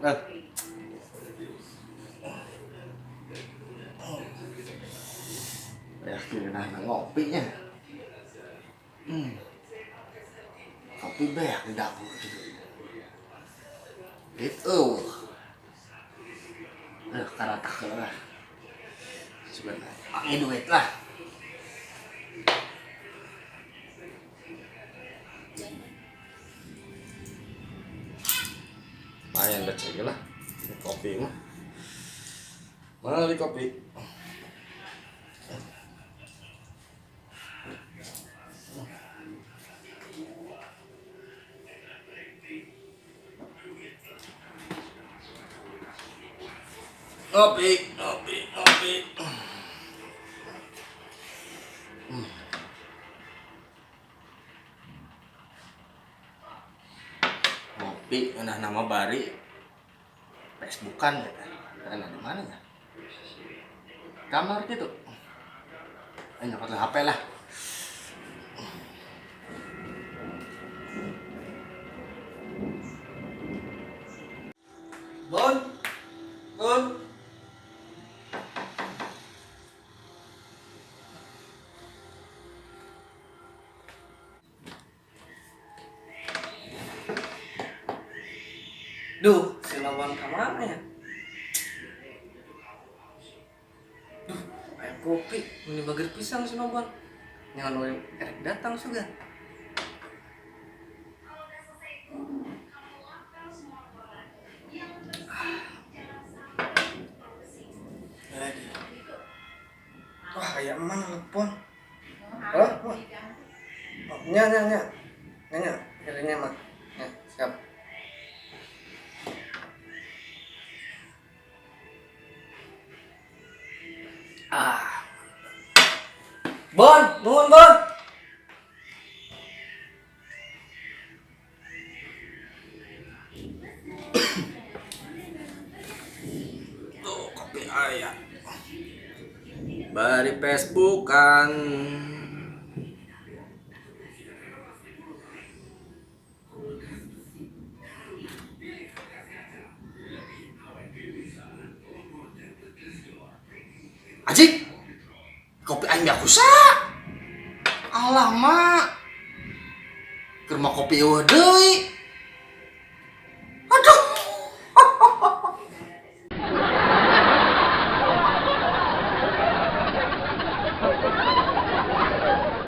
Eh. Ya kira ngopinya. Kopi beak di dapur gitu. Gitu. Karatak lah. Sebenarnya pakai duit lah. Lumayan becek lah. Kopi mah. Mana lagi kopi? Kopi, kopi, kopi. Kopi, nah nama bari Facebookan ya. Karena di mana ya? Kamar gitu. Nyokot HP lah. Bon, Bon. Duh, si lawan kemana ya? Duh, ayam kopi, meni bager pisang si Noban. Jangan lu erek datang juga. Wah, kayak mana telepon? Halo? Oh, nya, nya, nya. Nya, nya, kiranya mah. Nya, siap. Ah. Bon, bangun, Bon. Tuh, kopi ayam. Bari Facebookan. Ajik, kopi aing biakusa. Alah mak, keur mah kopi eueuh deui.